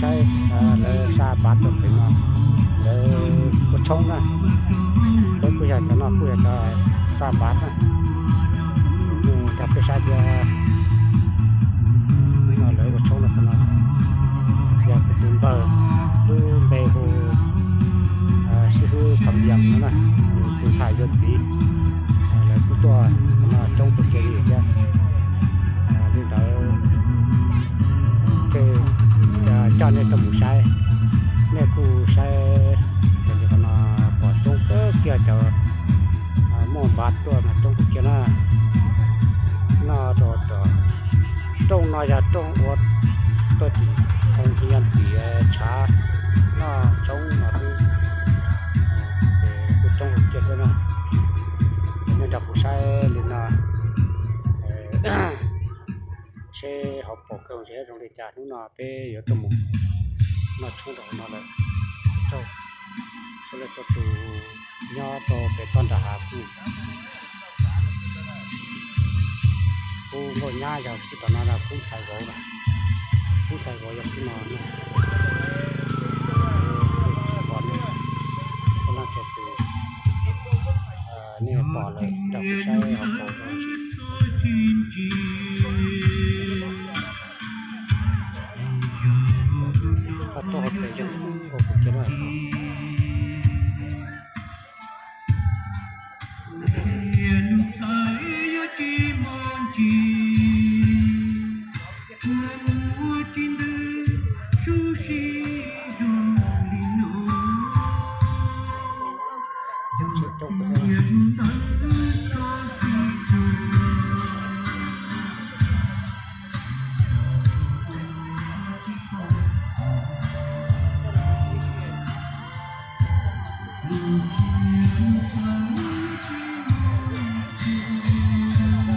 Saib, lawv xa npav tuaj pem no, lawv ua tshoob na. Peb kuj yog cov no kuj yog cov xa npav na. Nrog peb saib thiab. Hnub no lawv ua tshoob rau qhov no, yog kuv tus npawg lub npe hu Sib Hwb Kham Liam no na, nws tus ntxhais yuav txiv, lawv kuj tuaj qhov no coob kawg kiag li thiab. Li ntawd, coj nej tuaj mus saib, nej kuj saib, raws li qhov no pom coob kawg kiag cov muaj npav tuaj mas coob kawg kiag na. Noj rau tom rooj no yog rooj ua tuaj tim hoo hias tim tshav noj tshoob no xwb, ces kuj coob kawg kiag thiab na. Ces nej nrog kuv saib li no, seb hauv paus kawg ntshe zoo li cas. Hnub no peb yuav tuaj mus noj tshoob rau hauv no lawm. Txhua leej txhua tus nyob rau pem toj nram hav kuj, khub nkauj nyab yog khub tom no, khub ntxhais vauv na, khub ntxhais vauv yog khub no na. Txhua leej txhua tus, nej pom lawm nrog kuv saib hauv paus. Toj tuaj hauv pes zoo nkauj kawg kiag na.